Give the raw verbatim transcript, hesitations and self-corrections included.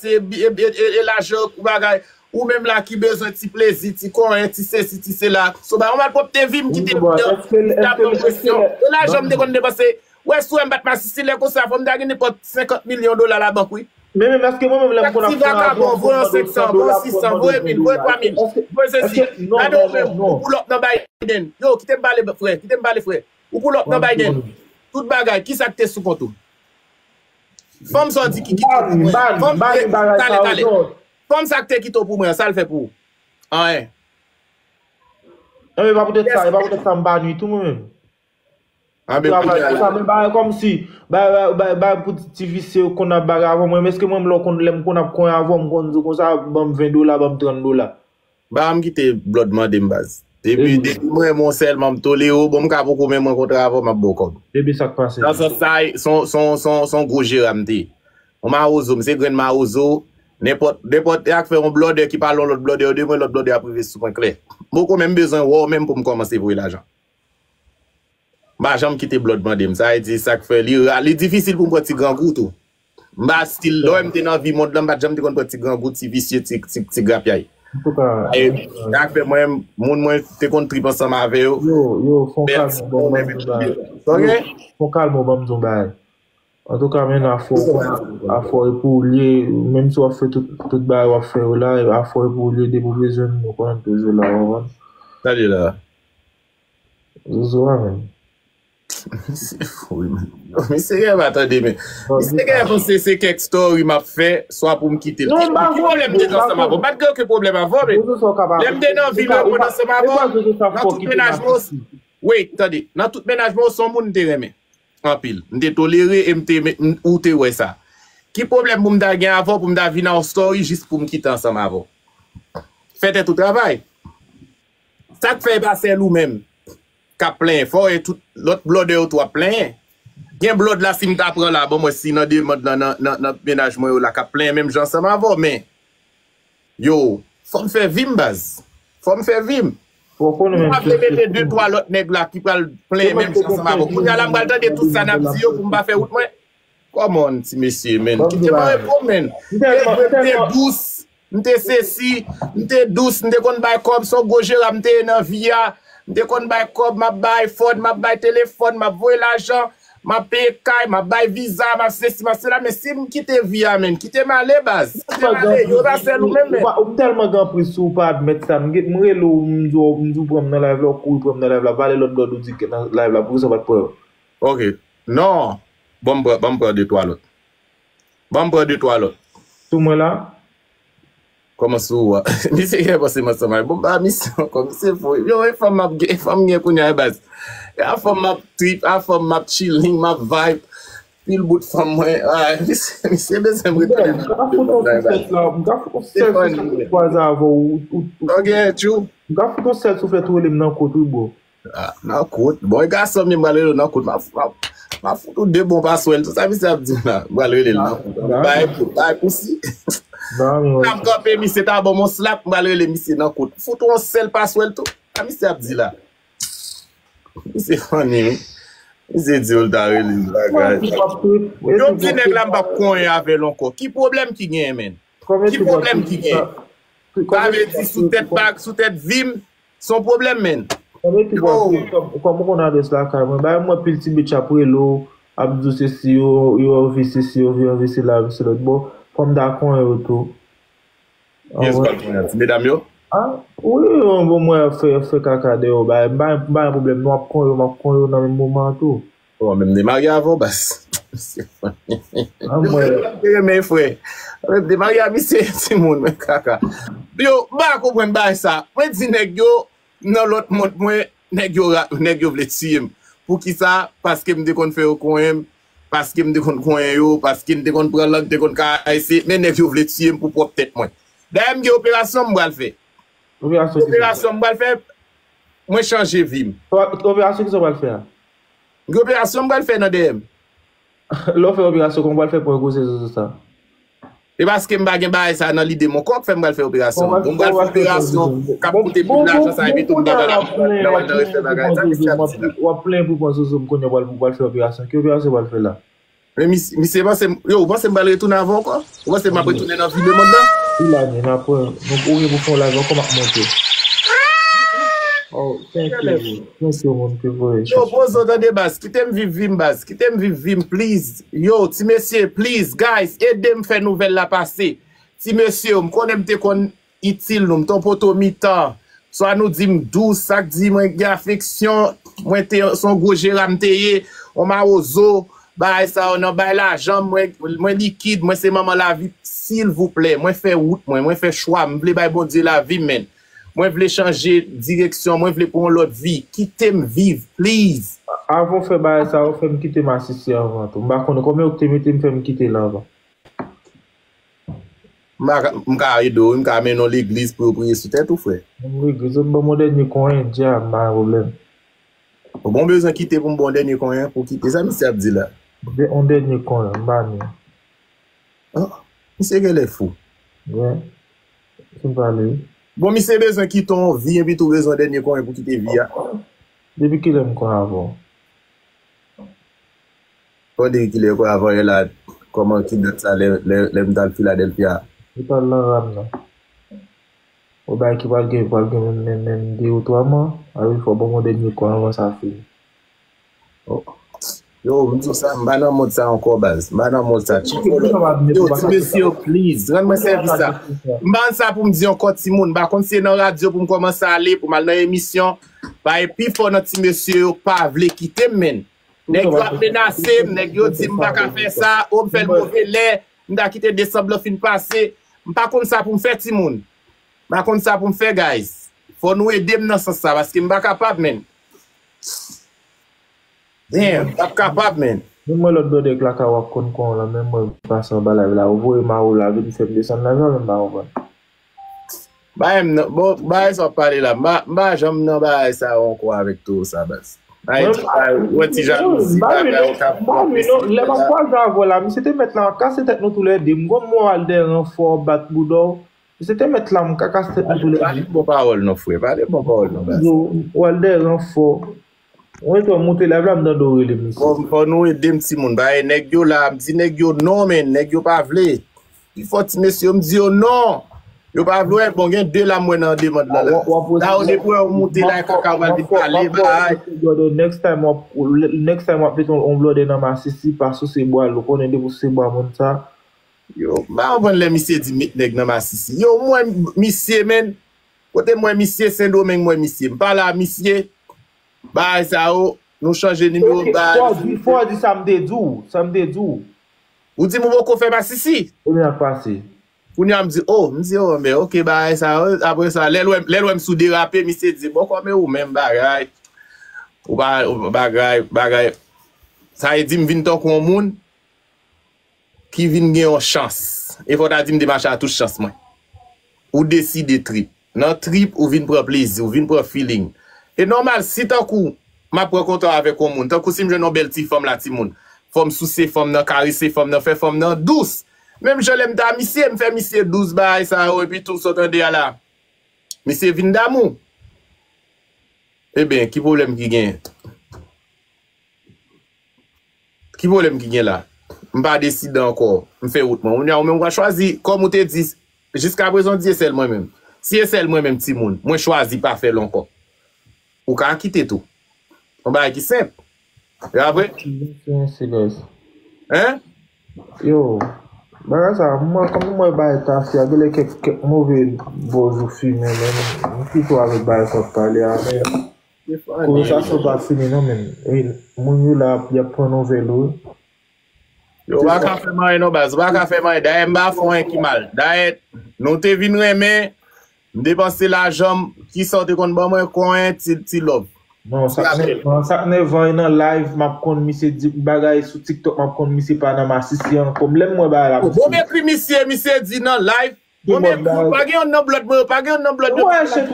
e, e, e, e, e lajan ou bagay. Ou menm la ki bezwen ti plezi, ti konyen, ti sesi, ti sela. So, ba yon malpwòpte vi m kite m nan, ti ap ban m presyon. E lajan m te konn depanse, wè si w wè m pa t masisi lè konsa, fò m ta gen nenpòt senkant milyon dola labank, wi. Men menm, èske mwen menm lè m konn ap pran avyon, voye yon senk san, voye yon sis san, voye mil, voye twa mil, voye sesi. Gade w menm, ou pull up nan Biden. Yo, kite m pale, frè, kite m pale, frè. Ou pull up nan Biden. Tout bagay, kisa k te sou kont ou? Fanm sa w di ki kite w pou mwen. Fanm ki te, talè, talè. Fanm sa k te kite w pou mwen an, sa l fè pou ou? Anyen. E pa poutèt sa, e pa poutèt sa m pa nwi tou mwen menm. Anben, travay konsa, men bagay kòmsi, bagay, bagay, bagay pou ti, ti visye yo konn ap bagay avè mwen, men èske mwen menm lè w konn, lè m konn ap konyen avè w, m konn di w konsa, ban m ven dola, ban m trant dola. Ba m kite Blood mande m baz. Depi, depi m renmen w sèlman, m tolere w, bon, m ka poko menm rankontre avè w, m ap ba w kòb. Depi sa k pase. Nan sans sa, se yon, se yon, se yon, se yon gwo jera m te ye. Yon mawozo, m se grenn mawozo, nenpòt, nenpòt, y a k fè yon blòdè ki pale yon lòt blòdè, yo de mwen lòt blòdè ap rive sou mwen klè. M poko menm bezwen wè w menm pou m kòmanse voye lajan. M pa janm kite Blood mande m. Sa vle di, sa k fè li ra, li difisil pou m pran ti grangou tou. M pa stil, lè w wè m te nan vi mond lan, m pa t janm te konn pran ti grangou, ti visye, ti, ti, ti grapyay. Antouka, e, sa k fè mwen, moun mwen te konn trip ansanm avè yo. Yo, yo, fon kalm, bon, bon, bon, bon. Sa w gen? Fon kalm, bon, bon, bon, bon. Antouka, men, afè w, afè w e pou w li ye, menm si w ap fè tout, tout bagay w ap fè yo la, afè w e pou w li ye, depi w bezwen m, nou konnen m toujou la, w konprann? Sa l ye la? Zozo a menm. Misye fou wi, men. Misye gen pa tande, men. Misye gen panse se kèk story m ap fè, swa pou m kite l. Ki pwoblèm m te gen ansanm avè w? M pa t gen okenn pwoblèm avè w, men. Lè m te nan vi m, mwen ansanm avè w, nan tout mennaj mwen, wi, tande, nan tout mennaj mwen, w se yon moun m te renmen anpil. M te tolere e m te, m, ou te wè sa. Ki pwoblèm pou m ta gen avè w, pou m ta vin nan yon story jis pou m kite ansanm avè w? Fè tèt ou travay. Sa k fè e pa sèl ou menm k ap plenyen? Fò e tout lòt blòdè yo tou ap plenyen. Gen blòd la, si m ta pran la, ban m wè si nan demann lan, nan, nan, nan mennaj mwen yo la, k ap plenyen menm jan ansanm avè w, men yo, fò m fè vi m, baz. Fò m fè vi m. M pa vle mete de twa lòt nèg la ki pral plenyen menm jan ansanm avè w. Kounye a la, m pral tande tout sa n ap di yo pou m pa fè wout mwen. Come on, ti mesye, men. Kite m repo, men. M te dous, m te sesi, m te dous, m te konn bay kòb, se yon gwo jera m te ye nan vi a. M te konn bay kòb, m ap bay iPhone, m ap bay telefòn, m ap voye lajan, m ap peye kay, m ap bay viza, m ap sesi, m ap sela. Men si m kite vi a, men, kite m ale, baz. Kite m ale, yo pa sèl ou menm, men. Ou tèlman gen anpriz si w pa admèt sa. M rele w, m di w, m di w pran m nan live la, w kouri pran m nan live la, pale lòt blòd ou di nan live la, poukisa w pa t pran yo? Ok. Non. Ban m pran, ban m pran de twa lòt. Ban m pran de twa lòt. Sou mwen la? Kòman sou ou a? Misye gen panse m ansanm avè l. Bon, m pa misye ankò, misye fou. Yo, e fanm m ap gen, e fanm m gen kounye a, e baz. E a fanm m ap trip, a fanm m ap chilling, m ap vibe. Pil bout fanm mwen. Ah, misye, misye bezwen m retounen nan. M ka fout yon ti sèt la, m ka fout yon sèl ti sèt kwaze avè w. Ou, ou, ou, ok, tjou. M ka fout yon sèl souflèt ou rele m nan kot wi, bro. Ah, nan kout. Bon, e gason m ye, m pral rele w nan kout. M a, m a, m a fout ou de bon paswèl. Tout sa misye ap di m la, m pral rele l nan kout. Bay pou, bay pou si. N ap kanpe, misye ta ban m yon slap, m pral rele misye nan kout. Fout ou yon sèl paswèl tou. Sa misye ap di la. Misye funny, wi. Misye di w l ta rele l bagay. Yo di nèg la m p ap konyen avè l ankò. Ki pwoblèm ki genyen, menn? Ki pwoblèm ki genyen? Sa vle di sou tèt bag, sou tèt vi m, se yon pwoblèm, menn. Kòm ou konn adrès lakay mwen, bay mwen pil ti bitch ap rele w, ap di w sesi, yo, yo anvi sesi, yo anvi sela, anvi se lòt bò. Fò m ta konyen yo tou. Kiyès pral konyen? Ti medam yo? Ah, wi, yo, bon, mwen fè, fè kaka dèyè w, bay, bay, bay pwoblèm, nou ap konyen yo, m ap konyen yo nan menm moman an tou. Bon, men m te marye avè w, baz. Misye funny. Mwen te renmen frè. Mwen te marye a misye timoun, men kaka. Yo, m pa konprann bagay sa. Mwen di nèg yo, nan lòt mond mwen, nèg yo ra-, nèg yo vle tiye m. Poukisa? Paske m te konn fè yo konyen m, paske m te konn konyen yo, paske m te konn pran lang, te konn karese, men nèg yo vle tiye m pou pwòp tèt mwen. Dayè m gen operasyon m pral fè. Operasyon ki sa? Operasyon m pral fè, mwen chanje vi m. Operasyon ki sa w pral fè a? M gen operasyon m pral fè nan dèyè m. Lè w fè operasyon, kòman w pral fè pran gwosè zozo sa? E paske m pa gen bagay sa nan lide m ankò k fè m pral fè operasyon an. Bon, m pral fè operasyon k ap koute pil lajan sa epi tou m pa pral nan, nan, nan refè bagay sa, misye ap di la. W ap plenyen pou pran zozo m kounye a, w pral, w pral fè operasyon. Ki operasyon w pral fè la? Men misye panse, yo, ou panse m pral retounen avè w ankò? Ou panse m ap retounen nan vi de mond lan? Wi, Lani, n ap, nou, ou gen pou fè yon live ankò, m ap monte. Oh, thank you. Thank you, moun ki voye. Yo, poze w tande, baz. Kite m viv vi m, baz. Kite m viv vi m, please. Yo, ti mesye, please, guys, ede m fè nouvèl la pase. Ti mesye, m konnen m te konn itil nou, m te yon poto mitan. Swa nou di m dous, sa k di mwen gen afeksyon, mwen te se yon gwo jera m te ye, yon mawozo, bagay sa yo nan bay lajan, mwen, mwen likid, mwen se manman lavi, silvouplè, mwen fè wout mwen, mwen fè chwa, m vle bay Bondye lavi m, menn. Mwen vle chanje direksyon, mwen vle pran yon lòt vi. Kite m viv, please. Avan w fè bagay sa yo, fè m kite masisi anvan tou. M pa konnen konbyen ou te mete m fè m kite l anvan. M pa ka, m ka ede w, wi, m ka mennen w legliz pou yo priye sou tèt ou, frè. Menm legliz, yo ban m yon dènye konyen, djab, m pa gen pwoblèm. Ou bon bezwen kite pou m bon dènye konyen pou kite. Sa misye ap di la? Yon dènye konyen, m pa ni. Ah, misye genlè fou. Wi. Fin pale. Bon, misye bezwen kite yon vi, epi tou bezwen dènye konyen pou kite vi a. Depi kilè m konn avè w? Fò w di kilè w konn avè w la, kòman ki dat sa lè, lè, lè m t al Filadèlfya? Li pral nan ram nan. Ou bay ki pral gen, pral gen menm, menm, menm de ou twa mwa, a wi, fò ban m yon dènye kou anvan sa fini. Oh. Yo, m di w sa, m pa nan mond sa ankò, baz. M pa nan mond sa. Yo, ti mesye yo, please, rann mwen sèvis la. M pa nan sa pou m di ankò, timoun. M pa konn si se nan radyo pou m kòmanse ale, pou m al nan emisyon. Paske pi fò nan ti mesye yo pa vle kite m, menn. Nèg yo ap menase m, nèg yo di m pa ka fè sa, o m fè l move lè, m ta kite desanm lan fin pase. M pa konn sa pou m fè, timoun. M pa konn sa pou m fè, guys. Fò nou ede m nan sans sa, paske m pa kapab, menn. Damn, m p ap kapab, menn. Menm mwen lòt brother k lakay w ap konn kon w lan, menm mwen pase anba live la, ou voye mawo la, vin fè m desann live la, menm m pa konprann. Bagay m nan, bon, bagay sa w ap pale la, m pa, m pa janm nan bagay sa yo ankò avèk Toro sa, baz. Bagay ti, bagay, wè ti jalouzi, bagay yo k ap fè. Lè m ap kwaze avè w la, misye te mèt la kase tèt nou toulède. M gon mwen al dèyè ranfò, bat bouda w. Misye te mèt la, m ka kase tèt nou toulède. Pale bon pawòl non, frè. Pale bon pawòl non, baz. Yo, w al dèyè ranfò. Mwen tou, m moute live la, m tande w rele misye. Fò, fò nou ede m, timoun. Bagay nèg yo la, m di nèg yo non, men nèg yo pa vle. Pi fò ti mesye yo, m di yo non. Yo pa vle wè, bon, gen de la m wè nan demann lan la. La, yo depi wè w moute la, kaka w al vin pale, bay. Next time w ap, next time w ap mete yon blòdè nan masisi, pa souse bwa l, ou konnen depi w souse bwa moun sa. Yo, m pa konprann lè misye di met nèg nan masisi. Yo, m wè misye, menn. Kote m wè misye, Sendomeng m wè misye. M pale a misye. Bagay sa yo, nou chanje nimewo, bagay. Fò w di, fò w di sa m te di w, sa m te di w. Ou di m ou poko fè masisi. Kounye a k pase. Kounye a m di, oh, m di, oh, men, ok, bagay sa yo. Apre sa, lè l wè, lè l wè m sou derape, misye di, bon, kòm e ou menm bagay. Ou pa, ou bagay, bagay. Sa e di m vin tankou yon moun ki vin gen yon chans. E fò w ta di m te mache a tout chans mwen. Ou deside trip. Nan trip, ou vin pran plezi, ou vin pran feeling. E nòmal, si tankou m ap pran kontra avèk yon moun, tankou si m jwenn yon bèl ti fanm la, timoun, fò m souse fanm nan, karese fanm nan, fè fanm nan dous. Menm jan lè m ta misye, m fè misye dous bagay sa yo, epi tou sa w tande a la. Misye vin damou. Ebyen, ki pwoblèm ki genyen? Ki pwoblèm ki gen la? M pa deside ankò. M fè wout mwen. Kounye a, ou menm w a chwazi, kòm ou te di, jiskaprezan, w di e sèl mwen menm. Si e sèl mwen menm, timoun, mwen chwazi pa fè l ankò. Ou ka kite tou. Yon bagay ki senp. E apre? Hein? Yo, bagay sa, mwen, kòm mwen bay tafya, genlè kèk, kèk move bòz ou fimen, men m pito avèk bagay sa w ap pale a, men konvèsasyon pa fini non, men. E moun yo la, y ap pran nouvèl ou. Yo, w pa ka fè m anyen non, baz, w pa ka fè m anyen. Dayè, m pa fè w anyen ki mal. Dayè, nou te vin renmen, m depanse lajan m, kisa w te konn ban mwen, konyen, ti, ti love. Non, sa k nèvan, sa k nèvan e nan live, m ap konn misye di bagay sou TikTok, m ap konn misye pa nan masisi ankò. Lè m wè bagay la, bon, m ekri misye, misye di nan live. Bon, men, pa gen yon nan blòd mwen, pa gen yon nan blòd mwen.